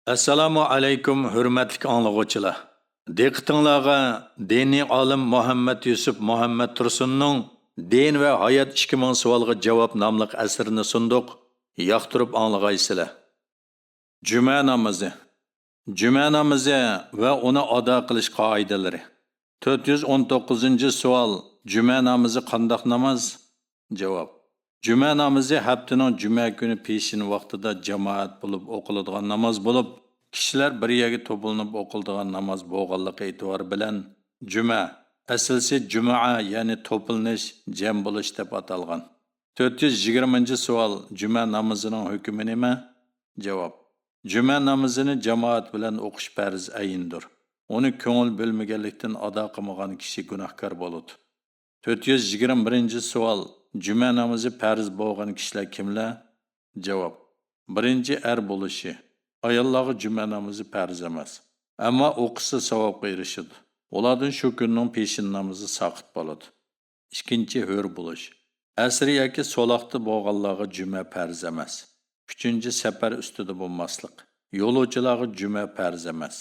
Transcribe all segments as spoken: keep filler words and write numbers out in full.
ئەسسالامۇ ئەلەيكۇم، ھۆرمەتلىك ئاڭلىغۇچىلار! دىققىتىڭلارغا دىنىي ئالىم مۇھەممەد يۈسۈپ مۇھەممەد تۇرسۇننىڭ دىن ۋە ھايات ئىككى مىڭ سوئالغا جاۋاب ناملىق ئەسىرىنى سۇندۇق. ياقتۇرۇپ ئاڭلىغايسىلەر. جۈمە نامىزى. جۈمە نامىزى ۋە ئۇنى ئادا قىلىش قائىدىلىرى. تۆت يۈز ئون توققۇزىنچى سوئال، جۈمە نامىزى قانداق ناماز؟ جاۋاب. جۈمە نامىزى ھەپتىنىڭ جۈمە كۈنى پېشىن ۋاقتىدا جامائەت بولۇپ ئوقۇلىدىغان ناماز بولۇپ، كىشىلەر بىر يەرگە توپلىنىپ ئوقۇلىدىغان ناماز بولغانلىقى ئېتىبارى بىلەن، جۈمە، ئەسلىسى جۈمەئە، يەنى توپلىنىش، جەم بولۇش دەپ ئاتالغان. تۆت يۈز يىگىرمىنچى سوئال، جۈمە نامىزىنىڭ ھۆكمى نېمە؟ جاۋاب. جۈمە نامىزىنى جامائەت بىلەن ئوقۇش پەرز ئەيندۇر. ئۇنى كۆڭۈل بۆلمىگەنلىكتىن ئادا قىلمىغان كىشى گۇناھكار بولىدۇ. تۆت يۈز يىگىرمە بىرىنچى سوئال، جۈمە نامىزى پەرز بولغان كىشىلەر كىملەر؟ جاۋاب. بىرىنچى، ئەر بولۇشى، ئاياللارغا جۈمە نامىزى پەرز ئەمەس. ئەمما ئوقۇسا ساۋابقا ئېرىشىدۇ. ئۇلاردىن شۇ كۈننىڭ پېشىن نامىزى ساقىت بولىدۇ. ئىككىنچى، ھۆر بولۇش. ئەسىر ياكى سولاقتا بولغانلارغا جۈمە پەرز ئەمەس. ئۈچىنچى، سەپەر ئۈستىدە بولماسلىق. يولۇچىلارغا جۈمە پەرز ئەمەس.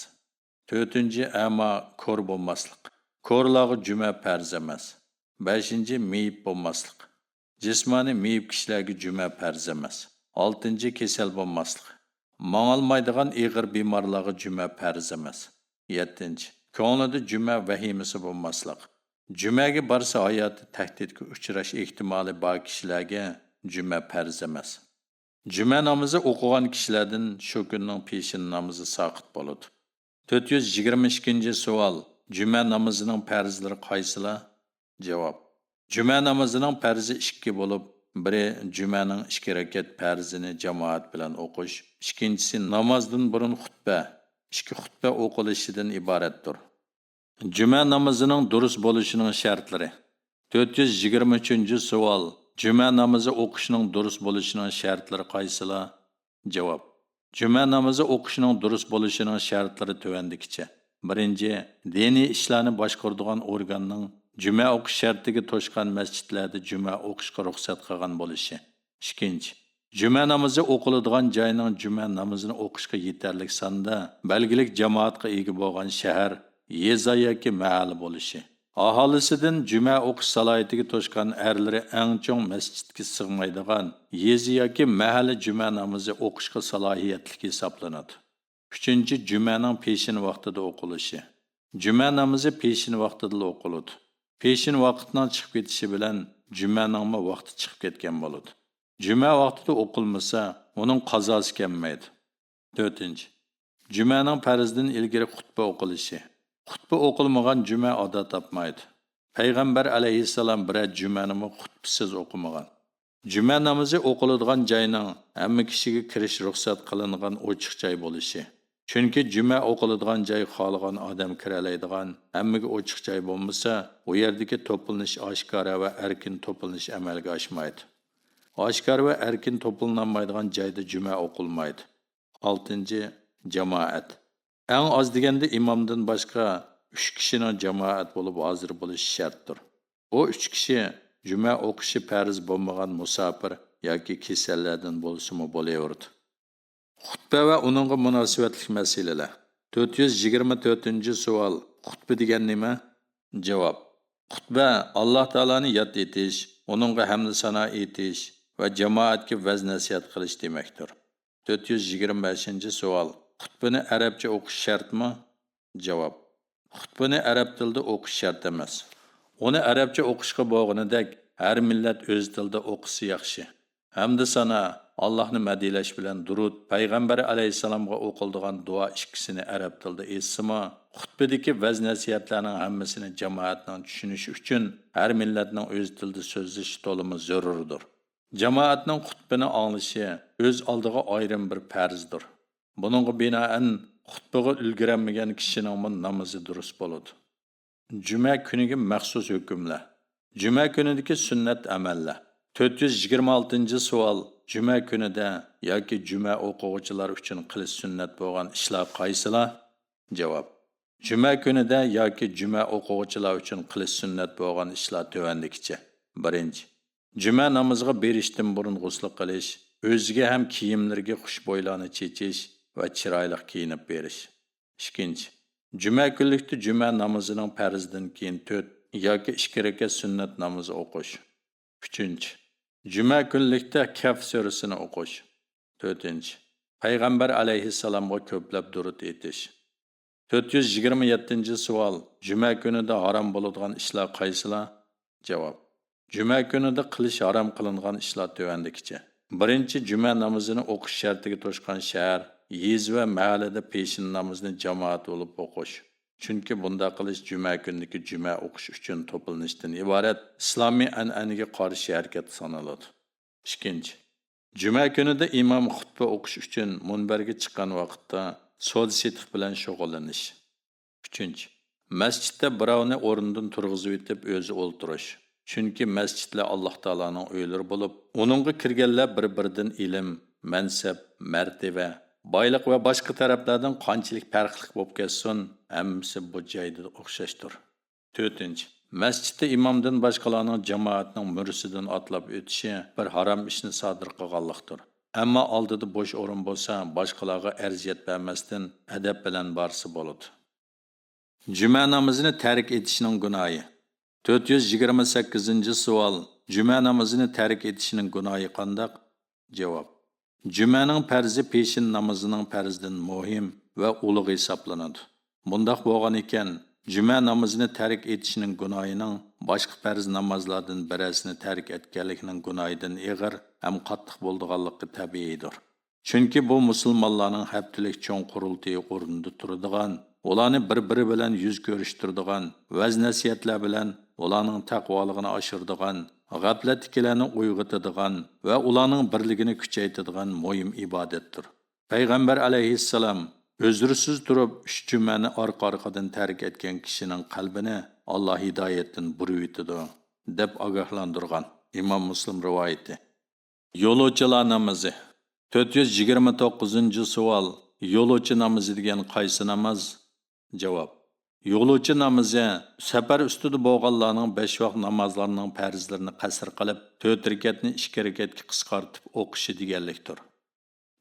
تۆتىنچى، ئەما، كور بولماسلىق. كورلارغا جۈمە پەرز ئەمەس. بەشىنچى، مېيىپ بولماسلىق. جىسمانىي مېيىپ كىشىلەرگە جۈمە پەرز ئەمەس. ئالتىنچى، كېسەل بولماسلىق. ماڭالمايدىغان ئېغىر بىمارلارغا جۈمە پەرز ئەمەس. يەتتىنچى، كۆڭلىدە جۈمە ۋەھىمىسى بولماسلىق. جۈمەگە بارسا ھاياتى تەھدىتكە ئۇچراش ئېھتىمالى بار كىشىلەرگە جۈمە پەرز ئەمەس. جۈمە نامىزى ئوقۇغان كىشىلەردىن شۇ كۈننىڭ پېشىن نامىزى ساقىت بولىدۇ. تۆت يۈز يىگىرمە ئىككىنچى سوئال، جۈمە نامىزىنىڭ پەرزلىرى قايسىلار؟ جاۋاب. جۈمە نامىزىنىڭ پەرزى ئىككى بولۇپ، بىرى جۈمەنىڭ ئىككى رەكەت پەرزىنى جامائەت بىلەن ئوقۇش، ئىككىنچىسى نامازدىن بۇرۇن خۇتبە، ئىككى خۇتبە ئوقۇلۇشىدىن ئىبارەتتۇر. جۈمە نامىزىنىڭ دۇرۇس بولۇشىنىڭ شەرتلىرى. تۆت يۈز يىگىرمە ئۈچىنچى سوئال، جۈمە نامىزى ئوقۇشنىڭ دۇرۇس بولۇشىنىڭ شەرتلىرى قايسىلار؟ جاۋاب. جۈمە نامىزى ئوقۇشنىڭ دۇرۇس بولۇشىنىڭ شەرتلىرى تۆۋەندىكىچە. بىرىنچى، دىنىي ئىشلارنى باشقۇرىدىغان ئورگاننىڭ جۈمە ئوقۇش شەرتىگە توشقان مەسچىتلەردە جۈمە ئوقۇشقا رۇخسەت قىلغان بولۇشى. ئىككىنچى، جۈمە نامىزى ئوقۇلىدىغان جاينىڭ جۈمە نامىزىنى ئوقۇشقا يېتەرلىك ساندا بەلگىلىك جامائەتقا ئىگە بولغان شەھەر، يېزا ياكى مەھەللە بولۇشى. ئاھالىسىدىن جۈمە ئوقۇش سالاھىيىتىگە توشقان ئەرلىرى ئەڭ چوڭ مەسچىتكە سىغمايدىغان يېزا ياكى مەھەللە جۈمە نامىزى ئوقۇشقا سالاھىيەتلىك ھېسابلىنىدۇ. ئۈچىنچى، جۈمەنىڭ پېشىن ۋاقتىدا ئوقۇلۇشى. جۈمە نامىزى پېشىن ۋاقتىدىلا ئوقۇلىدۇ. پېشىن ۋاقىتنىڭ چىقىپ كېتىشى بىلەن جۈمەنىڭمۇ ۋاقتى چىقىپ كەتكەن بولىدۇ. جۈمە ۋاقتىدا ئوقۇلمىسا، ئۇنىڭ قازاسى كەلمەيدۇ. تۆتىنچى، جۈمەنىڭ پەرزدىن ئىلگىرى خۇتبە ئوقۇلۇشى. خۇتبە ئوقۇلمىغان جۈمە ئادا تاپمايدۇ. پەيغەمبەر ئەلەيھىسسالام بىرەر جۈمەنىمۇ خۇتبىسىز ئوقۇمىغان. جۈمە نامىزى ئوقۇلىدىغان جاينىڭ ھەممە كىشىگە كىرىش رۇخسەت قىلىنغان ئوچۇق جاي بولۇشى. چۈنكى جۈمە ئوقۇلىدىغان جاي خالىغان ئادەم كىرەلەيدىغان، ھەممىگە ئوچۇق جاي بولمىسا، ئۇ يەردىكى توپلىنىش ئاشكارا ۋە ئەركىن توپلىنىش ئەمەلگە ئاشمايدۇ. ئاشكارا ۋە ئەركىن توپلىنالمايدىغان جايدا جۈمە ئوقۇلمايدۇ. ئالتىنچى، جامائەت. ئەڭ ئاز دېگەندە ئىمامدىن باشقا ئۈچ كىشىنىڭ جامائەت بولۇپ ھازىر بولۇشى شەرتتۇر. بۇ ئۈچ كىشى جۈمە ئوقۇشى پەرز بولمىغان مۇساپىر ياكى كېسەللەردىن بولسىمۇ بولۇۋېرىدۇ. خۇتبە ۋە ئۇنىڭغا مۇناسىۋەتلىك مەسىلىلەر. تۆت يۈز يىگىرمە تۆتىنچى سوئال، خۇتبە دېگەن نېمە؟ جاۋاب. خۇتبە ئاللاھ تائالانى ياد ئېتىش، ئۇنىڭغا ھەمدۇ سانا ئېيتىش ۋە جامائەتكە ۋەز نەسىھەت قىلىش دېمەكتۇر. تۆت يۈز يىگىرمە بەشىنچى سوئال، خۇتبىنى ئەرەبچە ئوقۇش شەرتمۇ؟ جاۋاب. خۇتبىنى ئەرەب تىلىدا ئوقۇش شەرت ئەمەس. ئۇنى ئەرەبچە ئوقۇشقا بولغىنىدەك ھەر مىللەت ئۆز تىلىدا ئوقۇسا ياخشى. ھەمدۇ سانا، ئاللاھنى مەدھىيلەش بىلەن دۇرۇد، پەيغەمبەر ئەلەيھىسسالامغا ئوقۇلىدىغان دۇئا ئىككىسىنى ئەرەب تىلىدا ئېيتسىمۇ، خۇتبىدىكى ۋەز نەسىھەتلەرنىڭ ھەممىسىنى جامائەتنىڭ چۈشىنىشى ئۈچۈن ھەر مىللەتنىڭ ئۆز تىلىدا سۆزلىشى تولىمۇ زۆرۈردۇر. جامائەتنىڭ خۇتبىنى ئاڭلىشى ئۆز ئالدىغا ئايرىم بىر پەرزدۇر. بۇنىڭغا بىنائەن، خۇتبىغا ئۈلگۈرەلمىگەن كىشىنىڭمۇ نامىزى دۇرۇس بولىدۇ. جۈمە كۈنىگە مەخسۇس ھۆكۈملەر. جۈمە كۈنىدىكى سۈننەت ئەمەللەر. تۆت يۈز يىگىرمە ئالتىنچى سوئال، جۈمە كۈنىدە ياكى جۈمە ئوقۇغۇچىلار ئۈچۈن قىلىش سۈننەت بولغان ئىشلار قايسىلار؟ جاۋاب. جۈمە كۈنىدە ياكى جۈمە ئوقۇغۇچىلار ئۈچۈن قىلىش سۈننەت بولغان ئىشلار تۆۋەندىكىچە. بىرىنچى، جۈمە نامىزىغا بېرىشتىن بۇرۇن غۇسلى قىلىش، ئۆزىگە ھەم كىيىملىرىگە خۇشبۇيلارنى چېچىش ۋە چىرايلىق كىيىنىپ بېرىش. ئىككىنچى، جۈمە كۈنلۈكتە جۈمە نامىزىنىڭ پەرزىدىن كېيىن تۆت ياكى ئىككى رەكەت سۈننەت نامىزى ئوقۇش. ئۈچىنچى، جۈمە كۈنلۈكتە كەھف سۈرىسىنى ئوقۇش. تۆتىنچى، پەيغەمبەر ئەلەيھىسسالامغا كۆپلەپ دۇرۇت ئېيتىش. تۆت يۈز يىگىرمە يەتتىنچى سوئال، جۈمە كۈنىدە ھارام بولىدىغان ئىشلار قايسىلار؟ جاۋاب، جۈمە كۈنىدە قىلىش ھارام قىلىنغان ئىشلار تۆۋەندىكىچە. بىرىنچى، جۈمە نامىزىنى ئوقۇش شەرتىگە توشقان شەھەر، يېزا ۋە مەھەللىدە پېشىن نامىزىنى جامائەت بولۇپ ئوقۇش. چۈنكى بۇنداق قىلىش جۈمە كۈنىدىكى جۈمە ئوقۇش ئۈچۈن توپلىنىشتىن ئىبارەت ئىسلامىي ئەنئەنىگە قارشى ھەرىكەت سانىلىدۇ. ئىككىنچى، جۈمە كۈنىدە ئىمام خۇتبە ئوقۇش ئۈچۈن مۇنبەرگە چىققان ۋاقىتتا سودا سېتىق بىلەن شۇغۇللىنىش. ئۈچىنچى، مەسچىتتە بىراۋنى ئورنىدىن تۇرغۇزۇۋېتىپ ئۆزى ئولتۇرۇش. چۈنكى مەسچىتلەر ئاللاھ تائالانىڭ ئۆيلىرى بولۇپ، ئۇنىڭغا كىرگەنلەر بىر-بىرىدىن ئىلىم، مەنسەپ، مەرتىۋە، بايلىق ۋە باشقا تەرەپلەردىن قانچىلىك پەرقلىق بولۇپ كەتسۇن، ھەممىسى بۇ جايدا ئوخشاشتۇر. تۆتىنچى، مەسچىتتە ئىمامدىن باشقىلارنىڭ جامائەتنىڭ مۈرىسىدىن ئاتلاپ ئۆتۈشى بىر ھارام ئىشنى سادىر قىلغانلىقتۇر. ئەمما ئالدىدا بوش ئورۇن بولسا، باشقىلارغا ئەرزىيەت بەرمەستىن، ئەدەپ بىلەن بارسا بولىدۇ. جۈمە نامىزىنى تەرك ئېتىشنىڭ گۇناھى. تۆت يۈز يىگىرمە سەككىزىنچى سوئال، جۈمە نامىزىنى تەرك ئېتىشنىڭ گۇناھى قانداق؟ جاۋاب، جۈمەنىڭ پەرزى پېشىن نامىزىنىڭ پەرزىدىن مۇھىم ۋە ئۇلۇغ ھېسابلىنىدۇ. بۇنداق بولغان ئىكەن، جۈمە نامىزىنى تەرك ئېتىشنىڭ گۇناھىنىڭ باشقا پەرز نامازلاردىن بىرەرسىنى تەرك ئەتكەنلىكنىڭ گۇناھىدىن ئېغىر ھەم قاتتىق بولىدىغانلىقى تەبىئىيدۇر. چۈنكى بۇ مۇسۇلمانلارنىڭ ھەپتىلىك چوڭ قۇرۇلتىيى ئورنىدا تۇرىدىغان، ئۇلارنى بىر-بىرى بىلەن يۈز كۆرۈشتۈرىدىغان، ۋەز-نەسىھەتلەر بىلەن ئۇلارنىڭ تەقۋالىقىنى ئاشۇرىدىغان، غەپلەتتىكىلەرنى ئويغىتىدىغان ۋە ئۇلارنىڭ بىرلىكىنى كۈچەيتىدىغان مۇھىم ئىبادەتتۇر. پەيغەمبەر ئەلەيھىسسالام، ئۆزرىسىز تۇرۇپ ئۈچ جۈمەنى ئارقا-ئارقىدىن تەرك ئەتكەن كىشىنىڭ قەلبىنى ئاللاھ ھىدايەتتىن بۇرۇۋېتىدۇ، دەپ ئاگاھلاندۇرغان. ئىمام مۇسلىم رىۋايىتى. يولۇچىلار نامىزى. تۆت يۈز يىگىرمە توققۇزىنچى سوئال، يولۇچى نامىزى دېگەن قايسى ناماز؟ جاۋاب، يولۇچى نامىزى سەپەر ئۈستىدە بولغانلارنىڭ بەش ۋاق نامازلارنىڭ پەرزلىرىنى قەسىر قىلىپ، تۆت رەكەتنى ئىككى رەكەتكە قىسقارتىپ ئوقۇشى دېگەنلىكتۇر.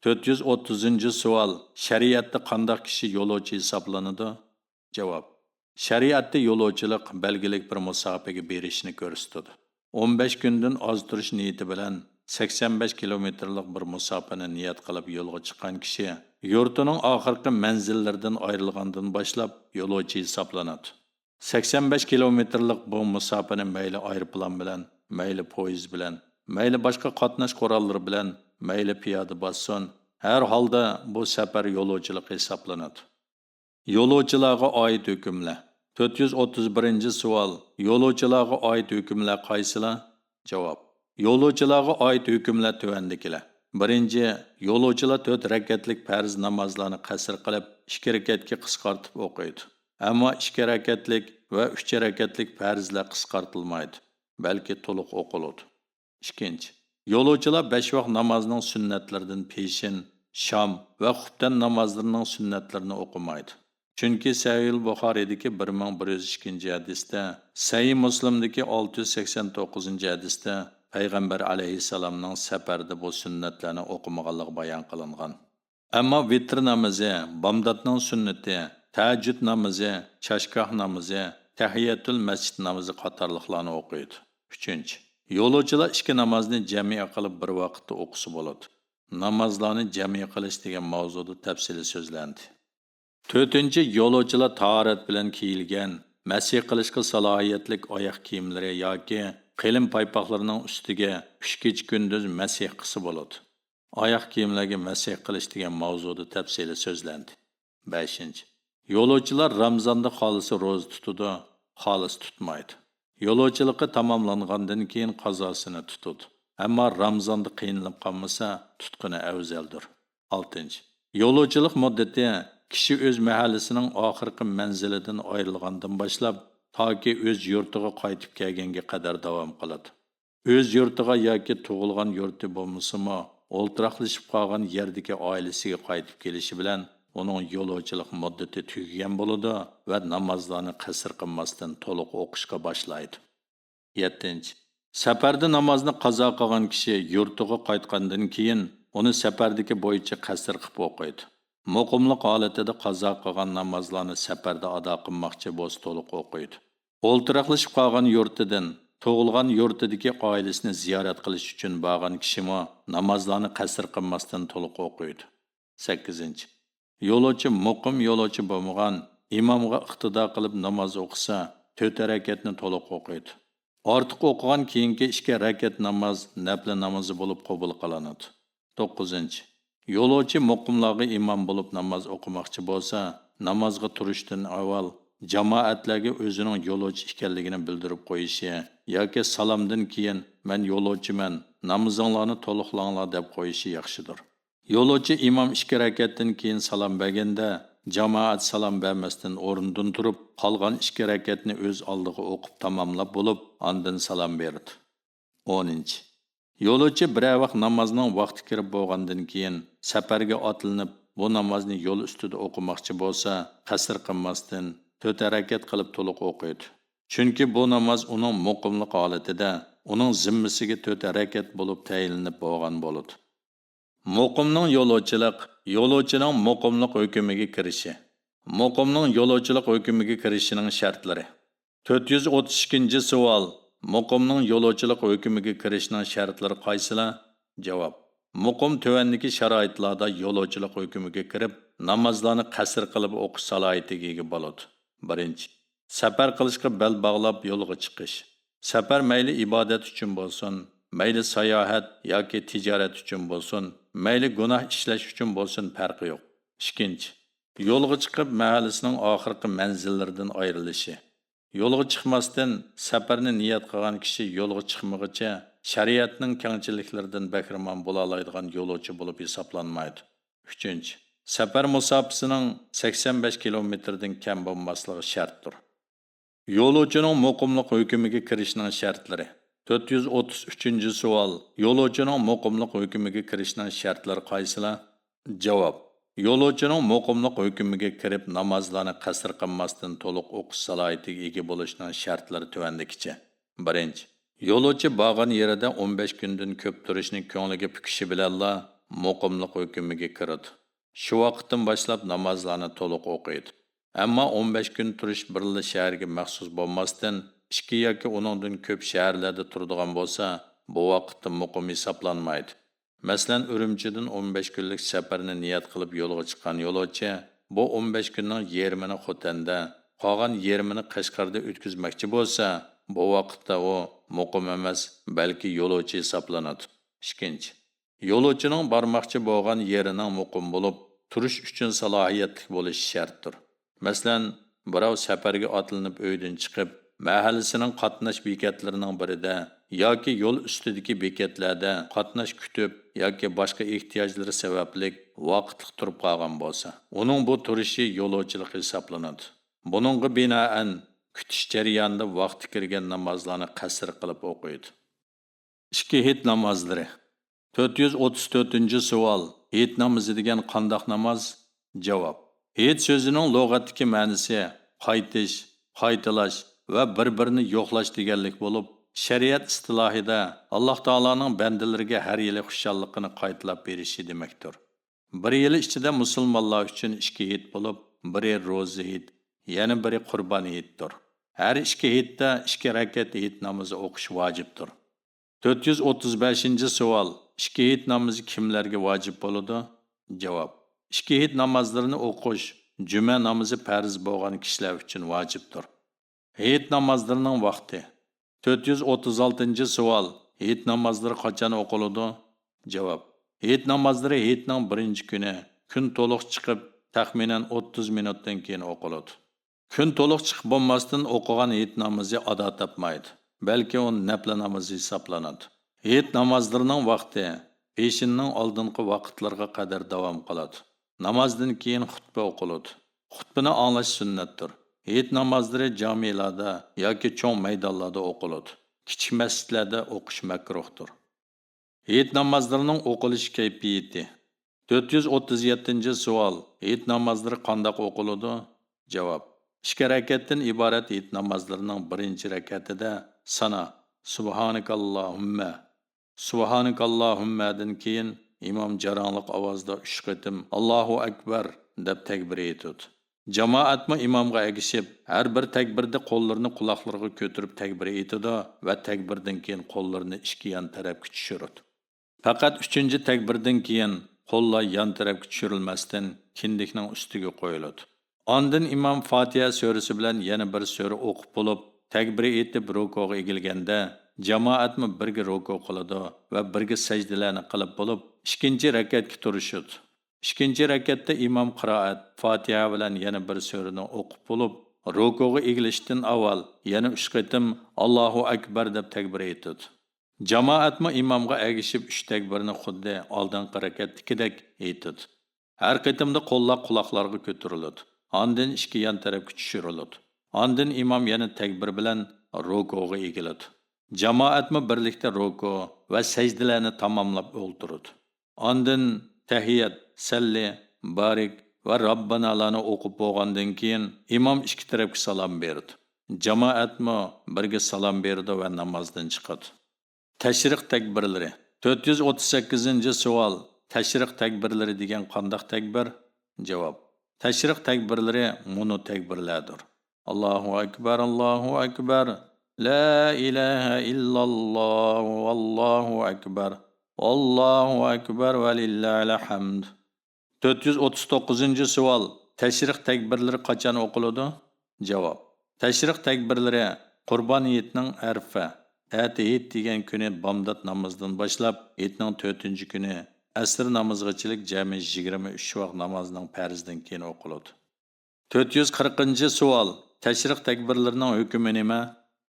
تۆت يۈز ئوتتۇزىنچى سوئال، شەرىئەتتە قانداق كىشى يولۇچى ھېسابلىنىدۇ؟ جاۋاب، شەرىئەتتە يولۇچىلىق بەلگىلىك بىر مۇساپىگە بېرىشنى كۆرسىتىدۇ. ئون بەش كۈندىن ئاز تۇرۇش نىيىتى بىلەن سەكسەن بەش كىلومېتىرلىق بىر مۇساپىنى نىيەت قىلىپ يولغا چىققان كىشى يۇرتىنىڭ ئاخىرقى مەنزىللىرىدىن ئايرىلغاندىن باشلاپ يولۇچى ھېسابلىنىدۇ. سەكسەن بەش كىلومېتىرلىق بۇ مۇساپىنى مەيلى ئايروپىلان بىلەن، مەيلى پويىز بىلەن، مەيلى باشقا قاتناش قوراللىرى بىلەن، مەيلى پىيادە باسسۇن، ھەر ھالدا بۇ سەپەر يولۇچىلىقى ھېسابلىنىدۇ. يولۇچىلارغا ئائىت ھۆكۈملەر. تۆت يۈز ئوتتۇز بىرىنچى سوئال، يولۇچىلارغا ئائىت ھۆكۈملەر قايسىلار؟ جاۋاب، يولۇچىلارغا ئائىت ھۆكۈملەر تۆۋەندىكىلەر. بىرىنچى، يولۇچىلار تۆت رەكەتلىك پەرز نامازلارنى قەسىر قىلىپ، ئىككى رەكەتكە قىسقارتىپ ئوقۇيدۇ. ئەمما ئىككى رەكەتلىك ۋە ئۈچ رەكەتلىك پەرزلەر قىسقارتىلمايدۇ، بەلكى تولۇق ئوقۇلىدۇ. ئىككىنچى، يولۇچىلار بەش ۋاق نامازنىڭ سۈننەتلىرىدىن پېشىن، شام ۋە خۇپتەن نامازلىرىنىڭ سۈننەتلىرىنى ئوقۇمايدۇ. چۈنكى سەھىھۇل بۇخارىيدىكى بىر مىڭ بىر يۈز ئىككىنچى ھەدىستە، سەھىھ مۇسلىمدىكى ئالتە يۈز سەكسەن توققۇزىنچى ھەدىستە پەيغەمبەر ئەلەيھىسسالامنىڭ سەپەردە بۇ سۈننەتلەرنى ئوقۇمىغانلىقى بايان قىلىنغان. ئەمما ۋىتر نامىزى، بامداتنىڭ سۈننىتى، تەھەججۇد نامىزى، چاشگاھ نامىزى، تەھىيەتۇل مەسچىت نامىزى قاتارلىقلارنى ئوقۇيدۇ. ئۈچىنچى، يولۇچىلار ئىككى نامازنى جەمئىي قىلىپ بىر ۋاقىتتا ئوقۇسا بولىدۇ. نامازلارنى جەمئىي قىلىش دېگەن ماۋزۇدا تەپسىلىي سۆزلەندى. تۆتىنچى، يولۇچىلار تاھارەت بىلەن كىيىلگەن، مەسىھ قىلىشقا سالاھىيەتلىك ئاياق كىيىملىرى ياكى قېلىن پايپاقلىرىنىڭ ئۈستىگە ئۈچ كېچە كۈندۈز مەسىھ قىلسا بولىدۇ. ئاياق كىيىملەرگە مەسىھ قىلىش دېگەن ماۋزۇدا تەپسىلىي سۆزلەندى. بەشىنچى، يولۇچىلار رامىزاندا خالىسا روزا تۇتىدۇ، خالىسا تۇتمايدۇ. يولۇچىلىقى تاماملانغاندىن كېيىن قازاسىنى تۇتىدۇ. ئەمما رامىزاندا قىينىلىپ قالمىسا، تۇتقىنى ئەۋزەلدۇر. ئالتىنچى، يولۇچىلىق مۇددىتى كىشى ئۆز مەھەللىسىنىڭ ئاخىرقى مەنزىلىدىن ئايرىلغاندىن باشلاپ، تاكى ئۆز يۇرتىغا قايتىپ كەلگەنگە قەدەر داۋام قىلىدۇ. ئۆز يۇرتىغا ياكى تۇغۇلغان يۇرتى بولمىسىمۇ، ئولتۇراقلىشىپ قالغان يەردىكى ئائىلىسىگە قايتىپ كېلىشى بىلەن ئۇنىڭ يولۇچىلىق مۇددىتى تۈگىگەن بولىدۇ ۋە نامازلارنى قەسىر قىلماستىن تولۇق ئوقۇشقا باشلايدۇ. يەتتىنچى، سەپەردە نامازنى قازا قىلغان كىشى يۇرتىغا قايتقاندىن كېيىن ئۇنى سەپەردىكى بويىچە قەسىر قىلىپ ئوقۇيدۇ. مۇقىملىق ھالىتىدە قازا قىلغان نامازلارنى سەپەردە ئادا قىلماقچى بولسا تولۇق ئوقۇيدۇ. ئولتۇراقلىشىپ قالغان يۇرتىدىن تۇغۇلغان يۇرتىدىكى ئائىلىسىنى زىيارەت قىلىش ئۈچۈن بارغان كىشىمۇ نامازلارنى قەسىر قىلماستىن تولۇق ئوقۇيدۇ. سەككىزىنچى، يولۇچى مۇقىم يولۇچى بولمىغان، ئىمامغا ئىقتىدا قىلىپ ناماز ئوقۇسا، تۆت رەكەتنى تولۇق ئوقۇيدۇ. ئارتۇق ئوقۇغان كېيىنكى ئىككى رەكەت ناماز نەپلى نامىزى بولۇپ قوبۇل قىلىنىدۇ. توققۇزىنچى، يولۇچى مۇقىملارغا ئىمام بولۇپ ناماز ئوقۇماقچى بولسا، نامازغا تۇرۇشتىن ئاۋۋال جامائەتلەرگە ئۆزىنىڭ يولۇچى ئىكەنلىكىنى بىلدۈرۈپ قويۇشى ياكى سالامدىن كېيىن، مەن يولۇچىمەن، نامىزىڭلارنى تولۇقلاڭلار دەپ قويۇشى ياخشىدۇر. يولۇچى ئىمام ئىككى رەكەتتىن كېيىن سالام بەرگەندە، جامائەت سالام بەرمەستىن ئورنىدىن تۇرۇپ، قالغان ئىككى رەكەتنى ئۆز ئالدىغا ئوقۇپ تاماملاپ بولۇپ، ئاندىن سالام بېرىدۇ. ئونىنچى، يولۇچى بىرەر ۋاق نامازنىڭ ۋاقتى كىرىپ بولغاندىن كېيىن سەپەرگە ئاتلىنىپ، بۇ نامازنى يول ئۈستىدە ئوقۇماقچى بولسا، قەسىر قىلماستىن، تۆت رەكەت قىلىپ تولۇق ئوقۇيدۇ. چۈنكى بۇ ناماز ئۇنىڭ مۇقىملىق ھالىتىدە ئۇنىڭ زىممىسىگە تۆت رەكەت بولۇپ تەيىنلىنىپ بولغان بولىدۇ. مۇقىمنىڭ يولۇچىلىق، يولۇچىنىڭ مۇقىملىق ھۆكمىگە كىرىشى. مۇقىمنىڭ يولۇچىلىق ھۆكمىگە كىرىشىنىڭ شەرتلىرى. تۆت يۈز ئوتتۇز ئىككىنچى سوئال، مۇقىمنىڭ يولۇچىلىق ھۆكمىگە كىرىشىنىڭ شەرتلىرى قايسىلار؟ جاۋاب، مۇقىم تۆۋەندىكى شارائىتلاردا يولۇچىلىق ھۆكمىگە كىرىپ، نامازلارنى قەسىر قىلىپ ئوقۇش سالاھىيىتىگە ئىگە بولىدۇ. بىرىنچى، سەپەر قىلىشقا بەل باغلاپ يولغا چىقىش. سەپەر مەيلى ئىبادەت ئۈچۈن بولسۇن، مەيلى ساياھەت ياكى تىجارەت ئۈچۈن بولسۇن، مەيلى گۇناھ ئىشلەش ئۈچۈن بولسۇن، پەرقى يوق. ئىككىنچى، يولغا چىقىپ مەھەللىسىنىڭ ئاخىرقى مەنزىللىرىدىن ئايرىلىشى. يولغا چىقماستىن، سەپەرنى نىيەت قىلغان كىشى يولغا چىقمىغىچە شەرىئەتنىڭ كەڭچىلىكلىرىدىن بەھرىمەن بولالايدىغان يولۇچى بولۇپ ھېسابلانمايدۇ. ئۈچىنچى، سەپەر مۇساپىسىنىڭ سەكسەن بەش كىلومېتىردىن كەم بولماسلىقى شەرتتۇر. يولۇچىنىڭ مۇقىملىق ھۆكمىگە كىرىشىنىڭ شەرتلىرى. تۆت يۈز ئوتتۇز ئۈچىنچى سوئال، يولۇچىنىڭ مۇقىملىق ھۆكمىگە كىرىشىنىڭ شەرتلىرى قايسىلار؟ جاۋاب، يولۇچىنىڭ مۇقىملىق ھۆكمىگە كىرىپ نامازلارنى قەسىر قىلماستىن تولۇق ئوقۇش سالاھىيىتىگە ئىگە بولۇشنىڭ شەرتلىرى تۆۋەندىكىچە. بىرىنچى، يولۇچى بارغان يېرىدە ئون بەش كۈندىن كۆپ تۇرۇشنى كۆڭلىگە پۈكۈشى بىلەنلا مۇقىملىق ھۆكمىگە كىرىدۇ. شۇ ۋاقىتتىن باشلاپ نامازلارنى تولۇق ئوقۇيدۇ. ئەمما ئون بەش كۈن تۇرۇش بىرلا شەھەرگە مەخسۇس بولماستىن، ئىككى ياكى ئۇنىڭدىن كۆپ شەھەرلەردە تۇرىدىغان بولسا، بۇ ۋاقىتتا مۇقىم ھېسابلانمايدۇ. مەسىلەن، ئۈرۈمچىدىن ئون بەش كۈنلۈك سەپەرنى نىيەت قىلىپ يولغا چىققان يولۇچى بۇ ئون بەش كۈننىڭ يېرىمىنى خوتەندە، قالغان يېرىمىنى قەشقەردە ئۆتكۈزمەكچى بولسا، بۇ ۋاقىتتا ئۇ مۇقىم ئەمەس، بەلكى يولۇچى ھېسابلىنىدۇ. ئىككىنچى، يولۇچىنىڭ بارماقچى بولغان يېرىنىڭ مۇقىم بولۇپ، تۇرۇش ئۈچۈن سالاھىيەتلىك بولۇشى شەرتتۇر. مەسىلەن، بىراۋ سەپەرگە ئاتلىنىپ ئۆيدىن چىقىپ، مەھەللىسىنىڭ قاتناش بېكەتلىرىنىڭ بىرىدە ياكى يول ئۈستىدىكى بېكەتلەردە قاتناش كۈتۈپ ياكى باشقا ئېھتىياجلىرى سەۋەبلىك ۋاقىتلىق تۇرۇپ قالغان بولسا، ئۇنىڭ بۇ تۇرۇشى يولۇچىلىق ھېسابلىنىدۇ. بۇنىڭغا بىنائەن، كۈتۈش جەريانىدا ۋاقتى كىرگەن نامازلارنى قەسىر قىلىپ ئوقۇيدۇ. ئىككى ھېيت نامازلىرى. تۆت يۈز ئوتتۇز تۆتىنچى سوئال، ھېيت نامىزى دېگەن قانداق ناماز؟ جاۋاب، ھېيت سۆزىنىڭ لۇغەتتىكى مەنىسى قايتىش، قايتىلاش ۋە بىر-بىرىنى يوقلاش دېگەنلىك بولۇپ، شەرىئەت ئىستىلاھىدا ئاللاھ تائالانىڭ بەندىلىرىگە ھەر يىلى خۇشاللىقىنى قايتىلاپ بېرىشى دېمەكتۇر. بىر يىل ئىچىدە مۇسۇلمانلار ئۈچۈن ئىككى ھېيت بولۇپ، بىرى روزا ھېيت، يەنە بىرى قۇربان ھېيتتۇر. ھەر ئىككى ھېيتتا ئىككى رەكەت ھېيت نامىزى ئوقۇش ۋاجىپتۇر. تۆت يۈز ئوتتۇز بەشىنچى سوئال، ئىككى ھېيت نامىزى كىملەرگە ۋاجىپ بولىدۇ؟ جاۋاب، ئىككى ھېيت نامازلىرىنى ئوقۇش جۈمە نامىزى پەرز بولغان كىشىلەر ئۈچۈن ۋاجىپتۇر. ھېيت نامازلىرىنىڭ ۋاقتى. تۆت يۈز ئوتتۇز ئالتىنچى سوئال، ھېيت نامازلىرى قاچان ئوقۇلىدۇ؟ جاۋاب، ھېيت نامازلىرى ھېيتنىڭ بىرىنچى كۈنى، كۈن تولۇق چىقىپ، تەخمىنەن ئوتتۇز مىنۇتتىن كېيىن ئوقۇلىدۇ. كۈن تولۇق چىقىپ بولماستىن ئوقۇغان ھېيت نامىزى ئادا تاپمايدۇ، بەلكى ئۇ نەپلە نامىزى ھېسابلىنىدۇ. ھېيت نامازلىرىنىڭ ۋاقتى پېشىننىڭ ئالدىنقى ۋاقىتلىرىغا قەدەر داۋام قىلىدۇ. نامازدىن كېيىن خۇتبە ئوقۇلىدۇ. خۇتبىنى ئاڭلاش سۈننەتتۇر. ھېيت نامازلىرى جامىلاردا ياكى چوڭ مەيدانلاردا ئوقۇلىدۇ. كىچىك مەسچىتلەردە ئوقۇش مەكرۇھتۇر. ھېيت نامازلىرىنىڭ ئوقۇلۇش كەيپىيىتى. تۆت يۈز ئوتتۇز يەتتىنچى سوئال، ھېيت نامازلىرى قانداق ئوقۇلىدۇ؟ جاۋاب، ئىككى رەكەتتىن ئىبارەت ھېيت نامازلىرىنىڭ بىرىنچى رەكەتىدە سانا، سۇبھانىكاللاھۇممە، سۇبھانىكاللاھۇممەدىن كېيىن ئىمام جاراڭلىق ئاۋازدا ئۈچ قېتىم «ئاللاھۇ ئەكبەر» دەپ تەكبىر ئېيتىدۇ. جامائەتمۇ ئىمامغا ئەگىشىپ، ھەر بىر تەكبىردە قوللىرىنى قۇلاقلىرىغا كۆتۈرۈپ تەكبىر ئېيتىدۇ ۋە تەكبىردىن كېيىن قوللىرىنى ئىككى يان تەرەپكە چۈشۈرىدۇ. پەقەت ئۈچىنچى تەكبىردىن كېيىن قوللار يان تەرەپكە چۈشۈرۈلمەستىن، كىندىكنىڭ ئۈستىگە قويۇلىدۇ. ئاندىن ئىمام فاتىھە سۈرىسى بىلەن يەنە بىر سۈرە ئوقۇپ بولۇپ، تەكبىر ئېيتىپ رۇكۇغا ئېگىلگەندە، جامائەتمۇ بىرگە رۇكۇ قىلىدۇ ۋە بىرگە سەجدىلەرنى قىلىپ بولۇپ، ئىككىنچى رەكەتكە تۇرۇشىدۇ. ئىككىنچى رەكەتتە ئىمام قىرائەت، فاتىھە بىلەن يەنە بىر سۈرىنى ئوقۇپ بولۇپ، رۇكۇغا ئېگىلىشتىن ئاۋۋال يەنە ئۈچ قېتىم «ئاللاھۇ ئەكبەر» دەپ تەكبىر ئېيتىدۇ. جامائەتمۇ ئىمامغا ئەگىشىپ ئۈچ تەكبىرنى خۇددى ئالدىنقى رەكەتتىكىدەك ئېيتىدۇ. ھەر قېتىمدا قوللار قۇلاقلارغا كۆتۈرۈلىدۇ. ئاندىن ئىككى يان تەرەپكە چۈشۈرۈلىدۇ. ئاندىن ئىمام يەنە تەكبىر بىلەن رۇكۇغا ئېگىلىدۇ. جامائەتمۇ بىرلىكتە رۇكۇ ۋە سەجدىلەرنى تاماملاپ ئولتۇرىدۇ. ئاندىن تەھىيەت، سەللى، بارىك ۋە راببانالارنى ئوقۇپ بولغاندىن كېيىن، ئىمام ئىككى تەرەپكە سالام بېرىدۇ. جامائەتمۇ بىرگە سالام بېرىدۇ ۋە نامازدىن چىقىدۇ. تەشرىق تەكبىرلىرى. تۆت يۈز ئوتتۇز سەككىزىنچى سوئال، تەشرىق تەكبىرلىرى دېگەن قانداق تەكبىر؟ جاۋاب، تەشرىق تەكبىرلىرى مۇنۇ تەكبىرلەردۇر: «ئاللاھۇ ئەكبەر، ئاللاھۇ ئەكبەر، لا ئىلاھە ئىللاللاھۇ، ۋاللاھۇ ئەكبەر، ۋاللاھۇ ئەكبەر، ۋەلىللاھىل ھەمد.» تۆت يۈز ئوتتۇز توققۇزىنچى سوئال، تەشرىق تەكبىرلىرى قاچان ئوقۇلىدۇ؟ جاۋاب، تەشرىق تەكبىرلىرى قۇربان ھېيتنىڭ ئەرفە، ئەتە ھېيت دېگەن كۈنى بامدات نامىزىدىن باشلاپ، ھېيتنىڭ تۆتىنچى كۈنى ئەسىر نامىزىغىچىلىك جەمئىي يىگىرمە ئۈچ ۋاق نامازنىڭ پەرزىدىن كېيىن ئوقۇلىدۇ. تۆت يۈز قىرىقىنچى سوئال، تەشرىق تەكبىرلىرىنىڭ ھۆكمى نېمە؟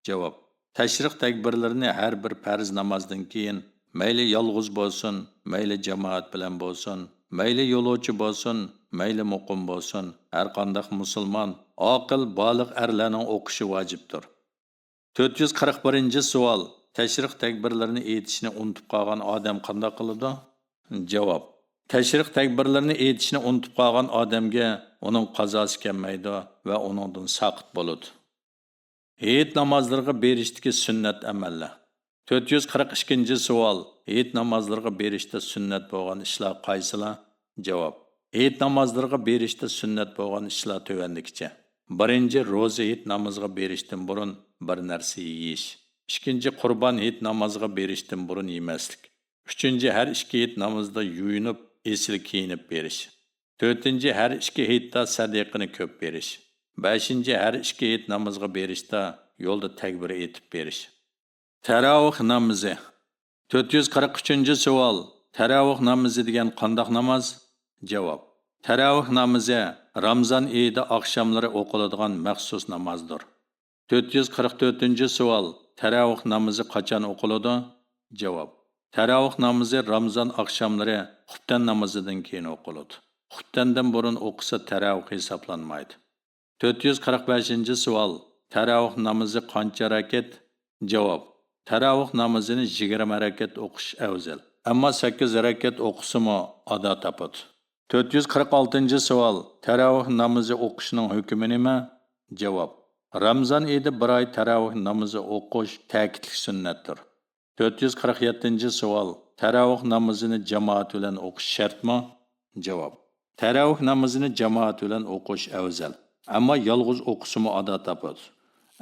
جاۋاب، تەشرىق تەكبىرلىرىنى ھەر بىر پەرز نامازدىن كېيىن، مەيلى يالغۇز بولسۇن، مەيلى جامائەت بىلەن بولسۇن، مەيلى يولۇچى بولسۇن، مەيلى مۇقىم بولسۇن، ھەرقانداق مۇسۇلمان، ئاقىل، بالىغ ئەرلەرنىڭ ئوقۇشى ۋاجىپتۇر. تۆت يۈز قىرىق بىرىنچى سوئال، تەشرىق تەكبىرلىرىنى ئېيتىشنى ئۇنتۇپ قالغان ئادەم قانداق قىلىدۇ؟ جاۋاب، تەشرىق تەكبىرلىرىنى ئېيتىشنى ئۇنتۇپ قالغان ئادەمگە ئۇنىڭ قازاسى كەلمەيدۇ ۋە ئۇنىڭدىن ساقىت بولىدۇ. ھېيت نامازلىرىغا بېرىشتىكى سۈننەت ئەمەللەر. تۆت يۈز قىرىق ئىككىنچى سوئال، ھېيت نامازلىرىغا بېرىشتە سۈننەت بولغان ئىشلار قايسىلار؟ جاۋاب، ھېيت نامازلىرىغا بېرىشتە سۈننەت بولغان ئىشلار تۆۋەندىكىچە: بىرىنچى، روزا ھېيت نامىزىغا بېرىشتىن بۇرۇن بىر نەرسە يېيىش. ئىككىنچى، قۇربان ھېيت نامازىغا بېرىشتىن بۇرۇن يېمەسلىك. ئۈچىنچى، ھەر ئىككى ھېيت نامىزىدا يۇيۇنۇپ، ئېسىل كىيىنىپ بېرىش. تۆتىنچى، ھەر ئىككى ھېيتتا سەدىقىنى كۆپ بېرىش. بەشىنچى، ھەر ئىككى ھېيت نامىزىغا بېرىشتا يولدا تەكبىر ئېيتىپ بېرىش. تەراۋىھ نامىزى. تۆت يۈز قىرىق ئۈچىنچى سوئال، تەراۋىھ نامىزى دېگەن قانداق ناماز؟ جاۋاب، تەراۋىھ نامىزى رامزان ئېيىدا ئاخشاملىرى ئوقۇلىدىغان مەخسۇس نامازدۇر. تۆت يۈز قىرىق تۆتىنچى سوئال، تەراۋىھ نامىزى قاچان ئوقۇلىدۇ؟ جاۋاب، تەراۋىھ نامىزى رامزان ئاخشاملىرى خۇپتەن نامىزىدىن كېيىن ئوقۇلىدۇ. خۇپتەندىن بۇرۇن ئوقۇسا تەراۋىھ ھېسابلانمايدۇ. تۆت يۈز قىرىق بەشىنچى سوئال، تەراۋىھ نامىزى قانچە رەكەت؟ جاۋاب، تەراۋىھ نامىزىنى يىگىرمە رەكەت ئوقۇش ئەۋزەل. ئەمما سەككىز رەكەت ئوقۇسىمۇ ئادا تاپىدۇ. تۆت يۈز قىرىق ئالتىنچى سوئال، تەراۋىھ نامىزى ئوقۇشنىڭ ھۆكمى نېمە؟ جاۋاب، رامزان ئېيىدا بىر ئاي تەراۋىھ نامىزى ئوقۇش تەكىتلىك سۈننەتتۇر. تۆت يۈز قىرىق يەتتىنچى سوئال، تەراۋىھ نامىزىنى جامائەت بىلەن ئوقۇش شەرتمۇ؟ جاۋاب، تەراۋىھ نامىزىنى جامائەت بىلەن ئوقۇش ئەۋزەل. ئەمما يالغۇز ئوقۇسىمۇ ئادا تاپىدۇ.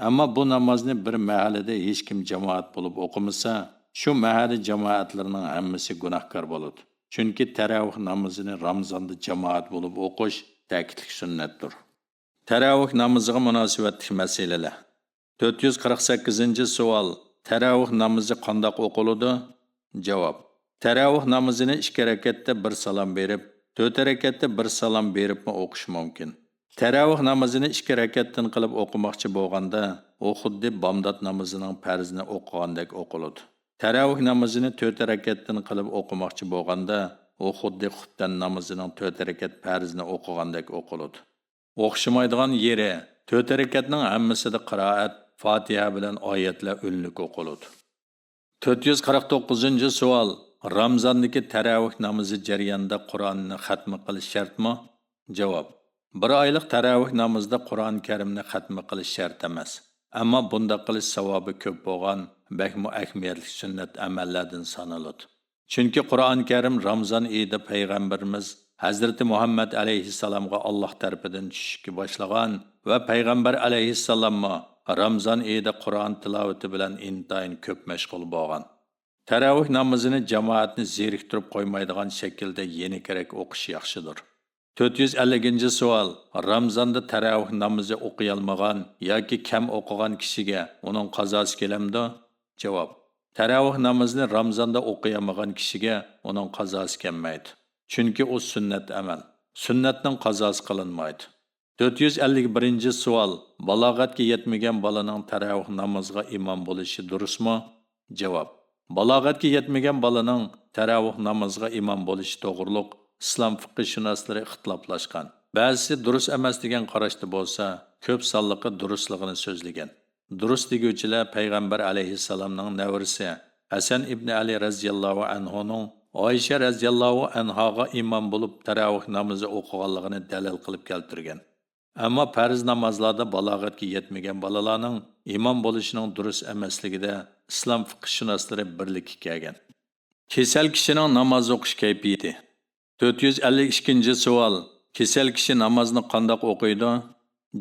ئەمما بۇ نامازنى بىر مەھەللىدە ھېچكىم جامائەت بولۇپ ئوقۇمىسا، شۇ مەھەللە جامائەتلىرىنىڭ ھەممىسى گۇناھكار بولىدۇ. چۈنكى تەراۋىھ نامىزىنى رامزاندا جامائەت بولۇپ ئوقۇش تەكىتلىك سۈننەتتۇر. تەراۋىھ نامىزىغا مۇناسىۋەتلىك مەسىلىلەر. تۆت يۈز قىرىق سەككىزىنچى سوئال، تەراۋىھ نامىزى قانداق ئوقۇلىدۇ؟ جاۋاب، تەراۋىھ نامىزىنى ئىككى رەكەتتە بىر سالام بېرىپ، تۆت رەكەتتە بىر سالام بېرىپمۇ ئوقۇش مۇمكىن. تەراۋىھ نامىزىنى ئىككى رەكەتتىن قىلىپ ئوقۇماقچى بولغاندا، ئۇ خۇددى بامدات نامىزىنىڭ پەرزىنى ئوقۇغاندەك ئوقۇلىدۇ. تەراۋىھ نامىزىنى تۆت رەكەتتىن قىلىپ ئوقۇماقچى بولغاندا، ئۇ خۇددى خۇپتەن نامىزىنىڭ تۆت رەكەت پەرزىنى ئوقۇغاندەك ئوقۇلىدۇ. ئوخشىمايدىغان يېرى، تۆت رەكەتنىڭ ھەممىسىدە قىرائەت، فاتىھە بىلەن ئايەتلەر ئۈنلۈك ئوقۇلىدۇ. تۆت يۈز قىرىق توققۇزىنچى سوئال، رامزاندىكى تەراۋىھ نامىزى جەريانىدا قۇرئاننى خەتمە قىلىش شەرتمۇ؟ جاۋاب، بىر ئايلىق تەراۋىھ نامىزىدا قۇرئان كەرىمنى خەتمە قىلىش شەرت ئەمەس. ئەمما بۇنداق قىلىش ساۋابى كۆپ بولغان، بەكمۇ ئەھمىيەتلىك سۈننەت ئەمەللەردىن سانىلىدۇ. چۈنكى قۇرئان كەرىم رامزان ئېيىدا پەيغەمبىرىمىز ھەزرىتى مۇھەممەد ئەلەيھىسسالامغا ئاللاھ تەرىپىدىن چۈشۈشكە باشلىغان ۋە پەيغەمبەر ئەلەيھىسسالاممۇ رامزان ئېيىدا قۇرئان تىلاۋىتى بىلەن ئىنتايىن كۆپ مەشغۇل بولغان. تەرەۋىھ نامىزىنى جامائەتنى زېرىكتۈرۈپ قويمايدىغان شەكىلدە يېنىكرەك ئوقۇش ياخشىدۇر. تۆت يۈز ئەللىكىنچى سوئال، رامزاندا تەرەۋىھ نامىزى ئوقۇيالمىغان ياكى كەم ئوقۇغان كىشىگە ئۇنىڭ قازاسى كېلەمدۇ؟ جاۋاب، تەرەۋىھ نامىزىنى رامزاندا ئوقۇيالمىغان كىشىگە ئۇنىڭ قازاسى كەلمەيدۇ. چۈنكى ئۇ سۈننەت ئەمەل. سۈننەتنىڭ قازاسى قىلىنمايدۇ. تۆت يۈز ئەللىك بىرىنچى سوئال، بالاغەتكە يەتمىگەن بالىنىڭ تەرەۋىھ نامىزىغا ئىمام بولۇشى دۇرۇسمۇ؟ جاۋاب، بالاغەتكە يەتمىگەن بالىنىڭ تەرەۋىھ نامىزىغا ئىمام بولۇشى توغرۇلۇق ئىسلام فىقھشۇناسلىرى ئىختىلاپلاشقان. بەزىسى دۇرۇس ئەمەس دېگەن قاراشتا بولسا، كۆپ سانلىقى دۇرۇسلۇقىنى سۆزلىگەن. دۇرۇس دېگۈچىلەر پەيغەمبەر ئەلەيھىسسالامنىڭ نەۋرىسى ھەسەن ئىبنى ئەلى رەزىياللاھۇ ئەنھۇنىڭ ئائىشە رەزىياللاھۇ ئەنھاغا ئىمام بولۇپ تەرەۋىھ نامىزى ئوقۇغانلىقىنى دەلىل قىلىپ كەلتۈرگەن. ئەمما پەرز نامازلاردا بالاغەتكە يەتمىگەن بالىلارنىڭ ئىمام بولۇشىنىڭ دۇرۇس ئەمەسلىكىدە ئىسلام فىقھشۇناسلىرى بىرلىككە كەلگەن. كېسەل كىشىنىڭ ناماز ئوقۇش كەيپىيىتى. تۆت يۈز ئەللىك ئىككىنچى سوئال، كېسەل كىشى نامازنى قانداق ئوقۇيدۇ؟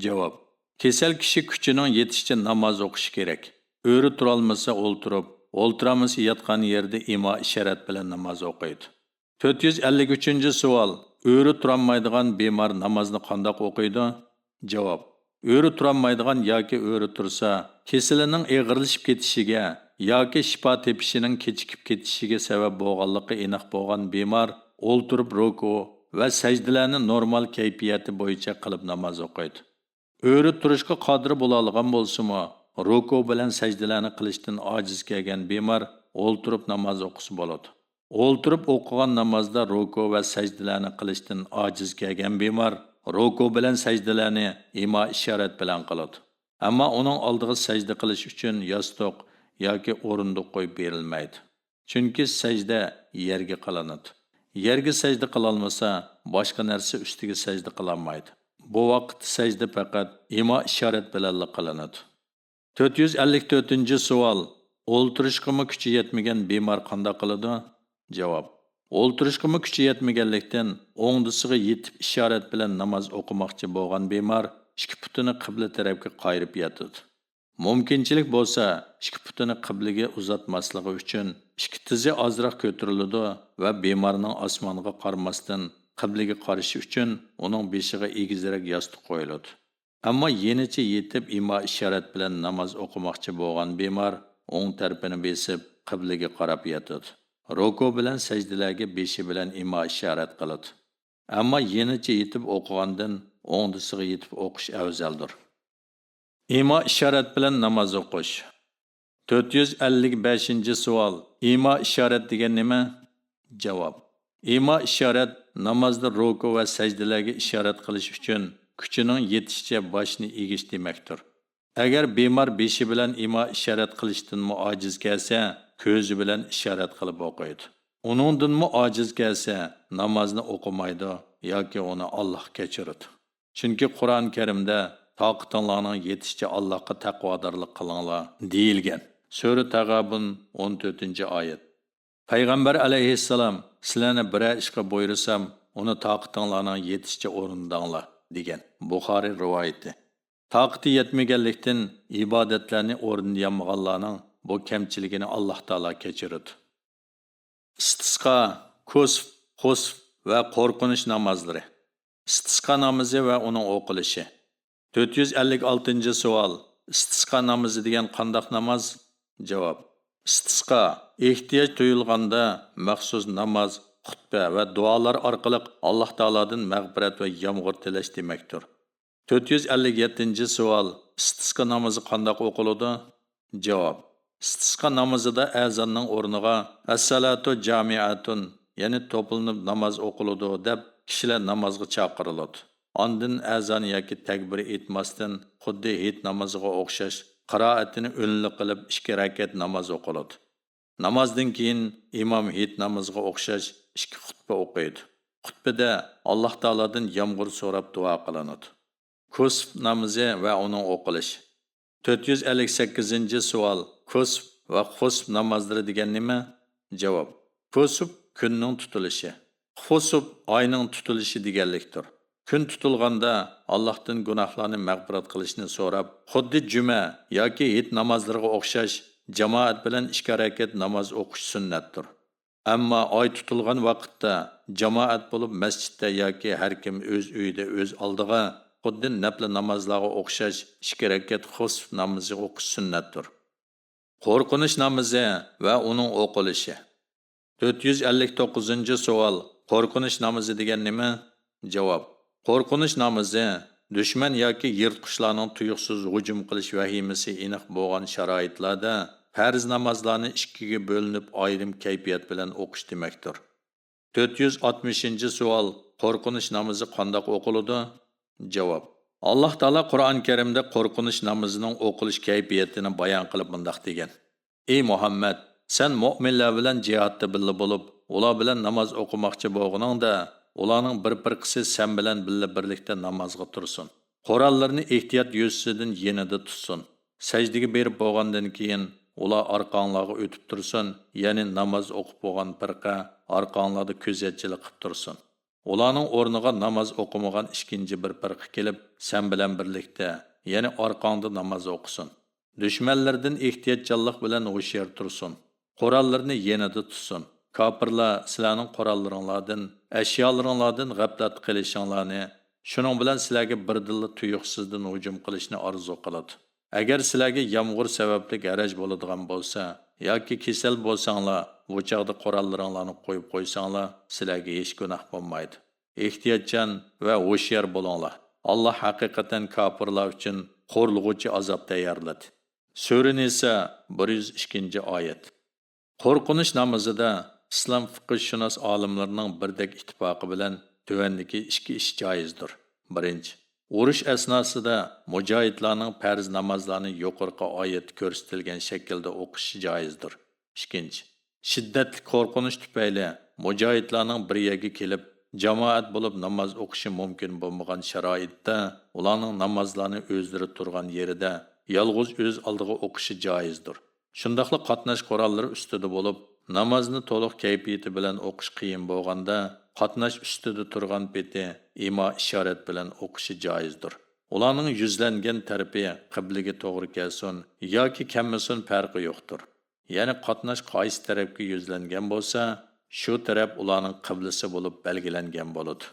جاۋاب، كېسەل كىشى كۈچىنىڭ يېتىشىچە ناماز ئوقۇشى كېرەك. ئۆرە تۇرالمىسا ئولتۇرۇپ، ئولتۇرالمىسا ياتقان يېرىدە ئىما ئىشارەت بىلەن ناماز ئوقۇيدۇ. تۆت يۈز ئەللىك ئۈچىنچى سوئال، ئۆرە تۇرالمايدىغان بىمار نامازنى قانداق ئوقۇيدۇ؟ جاۋاب، ئۆرە تۇرالمايدىغان ياكى ئۆرە تۇرسا، كېسىلىنىڭ ئېغىرلىشىپ كېتىشىگە ياكى شىپا تېپىشىنىڭ كېچىكىپ كېتىشىگە سەۋەب بولغانلىقى ئېنىق بولغان بىمار ئولتۇرۇپ رۇكۇ ۋە سەجدىلەرنى نورمال كەيپىياتى بويىچە قىلىپ ناماز ئوقۇيدۇ. ئۆرە تۇرۇشقا قادىر بولالىغان بولسىمۇ، رۇكۇ بىلەن سەجدىلەرنى قىلىشتىن ئاجىز كەلگەن بىمار ئولتۇرۇپ ناماز ئوقۇسا بولىدۇ. ئولتۇرۇپ ئوقۇغان نامازدا رۇكۇ ۋە سەجدىلەرنى قىلىشتىن ئاجىز كەلگەن بىمار رۇكۇ بىلەن سەجدىلەرنى ئىما ئىشارەت بىلەن قىلىدۇ. ئەمما ئۇنىڭ ئالدىغا سەجدە قىلىش ئۈچۈن ياستۇق ياكى ئورۇندۇق قويۇپ بېرىلمەيدۇ. چۈنكى سەجدە يەرگە قىلىنىدۇ. يەرگە سەجدە قىلالمىسا، باشقا نەرسە ئۈستىگە سەجدە قىلالمايدۇ. بۇ ۋاقىتتا سەجدە پەقەت ئىما ئىشارەت بىلەنلا قىلىنىدۇ. تۆت يۈز ئەللىك تۆتىنچى سوئال، ئولتۇرۇشقىمۇ كۈچى يەتمىگەن بىمار قانداق قىلىدۇ؟ جاۋاب، ئولتۇرۇشقىمۇ كۈچى يەتمىگەنلىكتىن، ئوڭدىسىغا يېتىپ ئىشارەت بىلەن ناماز ئوقۇماقچى بولغان بىمار ئىككى پۇتىنى قىبلە تەرەپكە قايرىپ ياتىدۇ. مۇمكىنچىلىك بولسا، ئىككى پۇتىنى قىبلىگە ئۇزاتماسلىقى ئۈچۈن، ئىككى تىزى ئازراق كۆتۈرۈلىدۇ ۋە بىمارنىڭ ئاسمانغا قارىماستىن، قىبلىگە قارىشى ئۈچۈن ئۇنىڭ بېشىغا ئېگىزرەك ياستۇق قويۇلىدۇ. ئەمما يېنىچە يېتىپ، ئىما ئىشارەت بىلەن ناماز ئوقۇماقچى بولغان بىمار ئوڭ تەرىپىنى بېسىپ، قىبلىگە قاراپ ياتىدۇ. رۇكۇ بىلەن سەجدىلەرگە بېشى بىلەن ئىما ئىشارەت قىلىدۇ. ئەمما يېنىچە يېتىپ ئوقۇغاندىن ئوڭدىسىغا يېتىپ ئوقۇش ئەۋزەلدۇر. ئىما ئىشارەت بىلەن ناماز ئوقۇش. تۆت يۈز ئەللىك بەشىنچى سوئال، ئىما ئىشارەت دېگەن نېمە؟ جاۋاب، ئىما ئىشارەت نامازدا رۇكۇ ۋە سەجدىلەرگە ئىشارەت قىلىش ئۈچۈن كۈچىنىڭ يېتىشىچە باشنى ئېگىش دېمەكتۇر. ئەگەر بىمار بېشى بىلەن ئىما ئىشارەت قىلىشتىنمۇ ئاجىز كەلسە، كۆزى بىلەن ئىشارەت قىلىپ ئوقۇيدۇ. ئۇنىڭدىنمۇ ئاجىز كەلسە، نامازنى ئوقۇمايدۇ ياكى ئۇنى ئاللاھ كەچۈرىدۇ. چۈنكى قۇرئان كەرىمدە، تاقىتىڭلارنىڭ يېتىشىچە ئاللاھقا تەقۋادارلىق قىلىڭلار، دېيىلگەن. سۈرە تەغابۇن، ئون تۆتىنچى ئايەت. پەيغەمبەر ئەلەيھىسسالام، سىلەرنى بىرەر ئىشقا بۇيرۇسام، ئۇنى تاقىتىڭلارنىڭ يېتىشىچە ئورۇنداڭلار، دېگەن. بۇخارىي رىۋايىتى. تاقىتى يەتمىگەنلىكتىن ئىبادەتلەرنى ئورۇندىيالمىغانلارنىڭ بۇ كەمچىلىكىنى ئاللاھ تائالا كەچۈرىدۇ. ئىستىسقا، كۇسف، خۇسف ۋە قورقۇنچ نامازلىرى. ئىستىسقا نامىزى ۋە ئۇنىڭ ئوقۇلۇشى. تۆت يۈز ئەللىك ئالتىنچى سوئال، ئىستىسقا نامىزى دېگەن قانداق ناماز؟ جاۋاب، ئىستىسقا، ئېھتىياج تۇيۇلغاندا مەخسۇس ناماز، خۇتبە ۋە دۇئالار ئارقىلىق ئاللاھ تائالادىن مەغپىرەت ۋە يامغۇر تىلەش دېمەكتۇر. تۆت يۈز ئەللىك يەتتىنچى سوئال، ئىستىسقا نامىزى قانداق ئوقۇلىدۇ؟ جاۋاب، ئىستىسقا نامىزىدا ئەزاننىڭ ئورنىغا ئەسسالاتۇ جامىئەتۇن، يەنى توپلىنىپ ناماز ئوقۇلىدۇ، دەپ كىشىلەر نامازغا چاقىرىلىدۇ. ئاندىن ئەزان ياكى تەكبىر ئېيتماستىن، خۇددى ھېيت نامىزىغا ئوخشاش قىرائىتىنى ئۈنلۈك قىلىپ ئىككى رەكەت ناماز ئوقۇلىدۇ. نامازدىن كېيىن ئىمام ھېيت نامىزىغا ئوخشاش ئىككى خۇتبە ئوقۇيدۇ. خۇتبىدە ئاللاھ تائالادىن يامغۇر سوراپ دۇئا قىلىنىدۇ. كۇسف نامىزى ۋە ئۇنىڭ ئوقۇلۇشى. تۆت يۈز ئەللىك سەككىزىنچى سوئال، كۇسف ۋە خۇسف نامازلىرى دېگەن نېمە؟ جاۋاب، كۇسۇپ كۈننىڭ تۇتۇلۇشى. خۇسۇپ ئاينىڭ تۇتۇلۇشى دېگەنلىكتۇر. كۈن تۇتۇلغاندا ئاللاھتىن گۇناھلارنى مەغپىرەت قىلىشنى سوراپ، خۇددى جۈمە ياكى ھېيت نامازلىرىغا ئوخشاش جامائەت بىلەن ئىككى رەكەت ناماز ئوقۇش سۈننەتتۇر. ئەمما ئاي تۇتۇلغان ۋاقىتتا جامائەت بولۇپ مەسچىتتە ياكى ھەر كىم ئۆز ئۆيىدە ئۆز ئالدىغا خۇددى نەپلى نامازلارغا ئوخشاش ئىككى رەكەت خۇسۇپ نامىزى ئوقۇش سۈننەتتۇر. قورقۇنچ نامىزى ۋە ئۇنىڭ ئوقۇلۇشى. تۆت يۈز ئەللىك توققۇزىنچى سوئال، قورقۇنچ نامىزى دېگەن نېمە؟ جاۋاب، قورقۇنچ نامىزى دۈشمەن ياكى يىرتقۇچلارنىڭ تۇيۇقسىز ھۇجۇم قىلىش ۋەھىمىسى ئېنىق بولغان شارائىتلاردا پەرز نامازلارنى ئىككىگە بۆلۈنۈپ ئايرىم كەيپىيات بىلەن ئوقۇش دېمەكتۇر. تۆت يۈز ئاتمىشىنچى سوئال، قورقۇنچ نامىزى قانداق ئوقۇلىدۇ؟ جاۋاب، ئاللاھ تائالا قۇرئان كەرىمدە قورقۇنچ نامىزىنىڭ ئوقۇلۇش كەيپىيىتىنى بايان قىلىپ مۇنداق دېگەن: ئى مۇھەممەد، سەن مۆمىنلەر بىلەن جىھادتا بىللە بولۇپ، ئۇلار بىلەن ناماز ئوقۇماقچى بولغىنىڭدا، ئۇلارنىڭ بىر پىرقىسى سەن بىلەن بىللە بىرلىكتە نامازغا تۇرسۇن. قوراللىرىنى ئېھتىيات يۈزىسىدىن يېنىدا تۇتسۇن. سەجدىگە بېرىپ بولغاندىن كېيىن، ئۇلار ئارقاڭلارغا ئۆتۈپ تۇرسۇن، يەنى ناماز ئوقۇپ بولغان پىرقە ئارقاڭلاردا كۆزەتچىلىك قىپ تۇرسۇن. ئۇلارنىڭ ئورنىغا ناماز ئوقۇمىغان ئىككىنچى بىر پىرقە كېلىپ، سەن بىلەن بىرلىكتە، يەنى ئارقاڭدا ناماز ئوقۇسۇن. دۈشمەنلىرىدىن ئېھتىياتچانلىق بىلەن ھوشيار تۇرسۇن. قوراللىرىنى يېنىدا تۇتسۇن. كاپىرلار سىلەرنىڭ قوراللىرىڭلاردىن، ئەشيالىرىڭلاردىن غەپلەتتە قېلىشىڭلارنى، شۇنىڭ بىلەن سىلەرگە بىردىنلا تۇيۇقسىزدىن ھۇجۇم قىلىشنى ئارزۇ قىلىدۇ. ئەگەر سىلەرگە يامغۇر سەۋەبلىك ھەرەج بولىدىغان بولسا ياكى كېسەل بولساڭلار، بۇ چاغدا قوراللىرىڭلارنى قويۇپ قويساڭلار، سىلەرگە ھېچ گۇناھ بولمايدۇ. ئېھتىياتچان ۋە ھوشيار بولۇڭلار. ئاللاھ ھەقىقەتەن كاپىرلار ئۈچۈن خورلىغۇچى ئازاب تەييارلىدى. سۈرە نىسا، بىر يۈز ئىككىنچى ئايەت. قورقۇنچ نامىزىدا ئىسلام فىقھشۇناس ئالىملىرىنىڭ بىردەك ئىتتىپاقى بىلەن تۆۋەندىكى ئىككى ئىش جايىزدۇر. بىرىنچى، ئۇرۇش ئەسناسىدا مۇجاھىدلارنىڭ پەرز نامازلارنى يۇقىرىقى ئايەتتە كۆرسىتىلگەن شەكىلدە ئوقۇشى جايىزدۇر. ئىككىنچى، شىددەتلىك قورقۇنچ تۈپەيلى مۇجاھىدلارنىڭ بىر يەرگە كېلىپ، جامائەت بولۇپ ناماز ئوقۇشى مۇمكىن بولمىغان شارائىتتا، ئۇلارنىڭ نامازلارنى ئۆزلىرى تۇرغان يېرىدە يالغۇز ئۆز ئالدىغا ئوقۇشى جايىزدۇر. شۇنداقلا قاتناش قوراللىرى ئۈستىدە بولۇپ، نامازنى تولۇق كەيپىيىتى بىلەن ئوقۇش قىيىن بولغاندا، قاتناش ئۈستىدە تۇرغان پېتى ئىما ئىشارەت بىلەن ئوقۇشى جايىزدۇر. ئۇلارنىڭ يۈزلەنگەن تەرىپى قىبلىگە توغرا كەلسۇن ياكى كەلمىسۇن پەرقى يوقتۇر. يەنى قاتناش قايسى تەرەپكە يۈزلەنگەن بولسا، شۇ تەرەپ ئۇلارنىڭ قىبلىسى بولۇپ بەلگىلەنگەن بولىدۇ.